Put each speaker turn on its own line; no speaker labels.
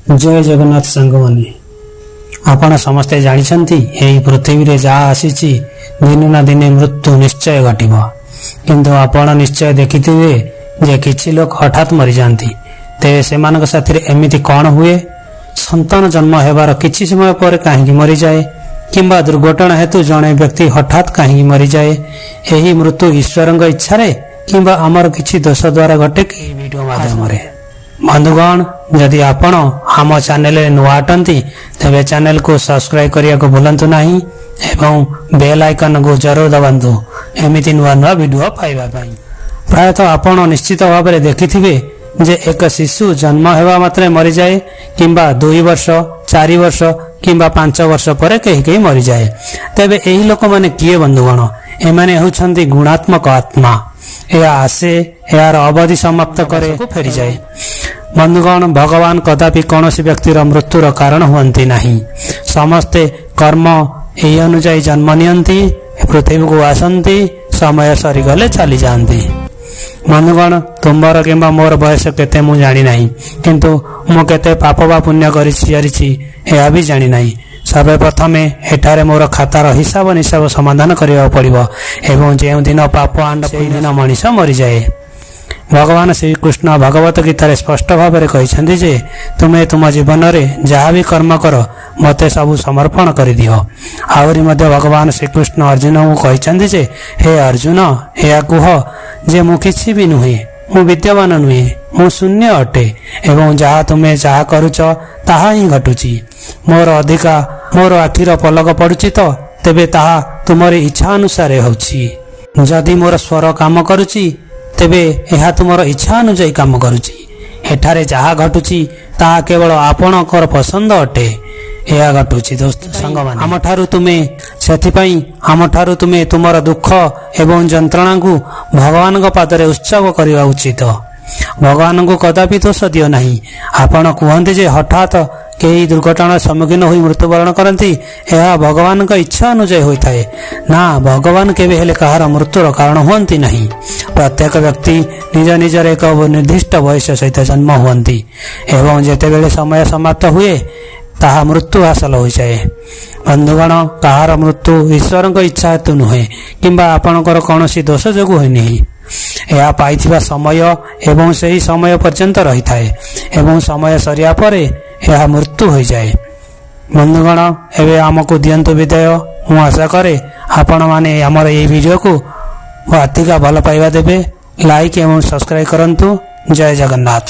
ଜୟ ଜଗନ୍ନାଥ ସାଙ୍ଗମାନେ, ଆପଣ ସମସ୍ତେ ଜାଣିଛନ୍ତି, ଏହି ପୃଥିବୀରେ ଯାହା ଆସିଛି, ଦିନେ ନା ଦିନେ ମୃତ୍ୟୁ ନିଶ୍ଚୟ ଘଟିବ। କିନ୍ତୁ ଆପଣ ନିଶ୍ଚୟ ଦେଖିଥିବେ ଯେ କିଛି ଲୋକ ହଠାତ୍ ମରିଯାଆନ୍ତି। ତେବେ ସେମାନଙ୍କ ସାଥିରେ ଏମିତି କ'ଣ ହୁଏ? ସନ୍ତାନ ଜନ୍ମ ହେବାର କିଛି ସମୟ ପରେ କାହିଁକି ମରିଯାଏ? କିମ୍ବା ଦୁର୍ଘଟଣା ହେତୁ ଜଣେ ବ୍ୟକ୍ତି ହଠାତ୍ କାହିଁକି ମରିଯାଏ? ଏହି ମୃତ୍ୟୁ ଈଶ୍ୱରଙ୍କ ଇଚ୍ଛାରେ କିମ୍ବା ଆମର କିଛି ଦୋଷ ଦ୍ୱାରା ଘଟେ କି? ଏହି ଭିଡ଼ିଓ ମାଧ୍ୟମରେ ବନ୍ଧୁଗଣ, ଯଦି ଆପଣ ଆମ ଚ୍ୟାନେଲରେ ନୂଆ ଅଟନ୍ତି, ତେବେ ଚ୍ୟାନେଲକୁ ସବସ୍କ୍ରାଇବ କରିବାକୁ ଭୁଲନ୍ତୁ ନାହିଁ ଏବଂ ବେଲ୍ ଆଇକନକୁ ଜରୁର ଦବାନ୍ତୁ ଏମିତି ନୂଆ ନୂଆ ଭିଡ଼ିଓ ପାଇବା ପାଇଁ। ପ୍ରାୟତଃ ଆପଣ ନିଶ୍ଚିତ ଭାବରେ ଦେଖିଥିବେ ଯେ ଏକ ଶିଶୁ ଜନ୍ମ ହେବା ମାତ୍ରେ ମରିଯାଏ କିମ୍ବା 2 ବର୍ଷ, 4 ବର୍ଷ କିମ୍ବା 5 ବର୍ଷ ପରେ କେହି କେହି ମରିଯାଏ। ତେବେ ଏହି ଲୋକମାନେ କିଏ ବନ୍ଧୁଗଣ? ଏମାନେ ହେଉଛନ୍ତି ଗୁଣାତ୍ମକ ଆତ୍ମା। ଏହା ଆସେ, ଏହାର ଅବଧି ସମାପ୍ତ କରେ, ଫେରିଯାଏ। ବନ୍ଧୁଗଣ, ଭଗବାନ କଦାପି କୌଣସି ବ୍ୟକ୍ତିର ମୃତ୍ୟୁର କାରଣ ହୁଅନ୍ତି ନାହିଁ। ସମସ୍ତେ କର୍ମ ଏହି ଅନୁଯାୟୀ ଜନ୍ମ ନିଅନ୍ତି, ପୃଥିବୀକୁ ଆସନ୍ତି, ସମୟ ସରିଗଲେ ଚାଲିଯାଆନ୍ତି। ବନ୍ଧୁଗଣ, ତୁମ୍ଭର କିମ୍ବା ମୋର ବୟସ କେତେ ମୁଁ ଜାଣିନାହିଁ, କିନ୍ତୁ ମୁଁ କେତେ ପାପ ବା ପୁଣ୍ୟ କରି ସାରିଛି, ଏହା ବି ଜାଣିନାହିଁ। ସର୍ବପ୍ରଥମେ ଏଠାରେ ମୋର ଖାତାର ହିସାବ ନିସାବ ସମାଧାନ କରିବାକୁ ପଡ଼ିବ ଏବଂ ଯେଉଁଦିନ ପାପ ଆଣ୍ଡ ସେଇଦିନ ମଣିଷ ମରିଯାଏ। ଭଗବାନ ଶ୍ରୀକୃଷ୍ଣ ଭଗବତ ଗୀତାରେ ସ୍ପଷ୍ଟ ଭାବରେ କହିଛନ୍ତି ଯେ ତୁମେ ତୁମ ଜୀବନରେ ଯାହା ବି କର୍ମ କର, ମୋତେ ସବୁ ସମର୍ପଣ କରିଦିଅ। ଆହୁରି ମଧ୍ୟ ଭଗବାନ ଶ୍ରୀକୃଷ୍ଣ ଅର୍ଜୁନଙ୍କୁ କହିଛନ୍ତି ଯେ ହେ ଅର୍ଜୁନ, ଏହା କୁହ ଯେ ମୁଁ କିଛି ବି ନୁହେଁ, ମୁଁ ବିଦ୍ୟମାନ ନୁହେଁ, ମୁଁ ଶୂନ୍ୟ ଅଟେ ଏବଂ ଯାହା ତୁମେ ଯାହା କରୁଛ, ତାହା ହିଁ ଘଟୁଛି। ମୋର ଅଧିକା ମୋର ଆଖିର ପଲକ ପଡ଼ୁଛି ତ ତେବେ ତାହା ତୁମର ଇଚ୍ଛା ଅନୁସାରେ ହେଉଛି। ଯଦି ମୋର ସ୍ୱର କାମ କରୁଛି, ତେବେ ଏହା ତୁମର ଇଚ୍ଛା ଅନୁଯାୟୀ କାମ କରୁଛି। ଏଠାରେ ଯାହା ଘଟୁଛି, ତାହା କେବଳ ଆପଣଙ୍କର ପସନ୍ଦ ଅଟେ। ଏହା ଘଟୁଛି। ଦୋସ୍ତ, ସାଙ୍ଗମାନେ, ଆମଠାରୁ ତୁମେ ସେଥିପାଇଁ ଆମଠାରୁ ତୁମେ ତୁମର ଦୁଃଖ ଏବଂ ଯନ୍ତ୍ରଣାକୁ ଭଗବାନଙ୍କ ପାଦରେ ଉତ୍ସର୍ଗ କରିବା ଉଚିତ। ଭଗବାନଙ୍କୁ କଦାପି ଦୋଷ ଦିଅ ନାହିଁ। ଆପଣ କୁହନ୍ତି ଯେ ହଠାତ୍ କେହି ଦୁର୍ଘଟଣାର ସମ୍ମୁଖୀନ ହୋଇ ମୃତ୍ୟୁବରଣ କରନ୍ତି, ଏହା ଭଗବାନଙ୍କ ଇଚ୍ଛା ଅନୁଯାୟୀ ହୋଇଥାଏ। ନା, ଭଗବାନ କେବେ ହେଲେ କାହାର ମୃତ୍ୟୁର କାରଣ ହୁଅନ୍ତି ନାହିଁ। ପ୍ରତ୍ୟେକ ବ୍ୟକ୍ତି ନିଜ ନିଜର ଏକ ନିର୍ଦ୍ଦିଷ୍ଟ ବୟସ ସହିତ ଜନ୍ମ ହୁଅନ୍ତି ଏବଂ ଯେତେବେଳେ ସମୟ ସମାପ୍ତ ହୁଏ, ତାହା ମୃତ୍ୟୁ ହାସଲ ହୋଇଯାଏ। ବନ୍ଧୁଗଣ, କାହାର ମୃତ୍ୟୁ ଈଶ୍ୱରଙ୍କ ଇଚ୍ଛା ହେତୁ ନୁହେଁ କିମ୍ବା ଆପଣଙ୍କର କୌଣସି ଦୋଷ ଯୋଗୁଁ ହୋଇନାହିଁ। ଏହା ପାଇଥିବା ସମୟ ଏବଂ ସେହି ସମୟ ପର୍ଯ୍ୟନ୍ତ ରହିଥାଏ ଏବଂ ସମୟ ସରିବା ପରେ ଏହା ମୃତ୍ୟୁ ହୋଇଯାଏ। ବନ୍ଧୁଗଣ, ଏବେ ଆମକୁ ଦିଅନ୍ତୁ ବିଦାୟ। ମୁଁ ଆଶା କରେ ଆପଣମାନେ ଆମର ଏହି ଭିଡ଼ିଓକୁ ଅଧିକା ଭଲ ପାଇବା ଦେବେ। ଲାଇକ୍ ଏବଂ ସବସ୍କ୍ରାଇବ୍ କରନ୍ତୁ। ଜୟ ଜଗନ୍ନାଥ।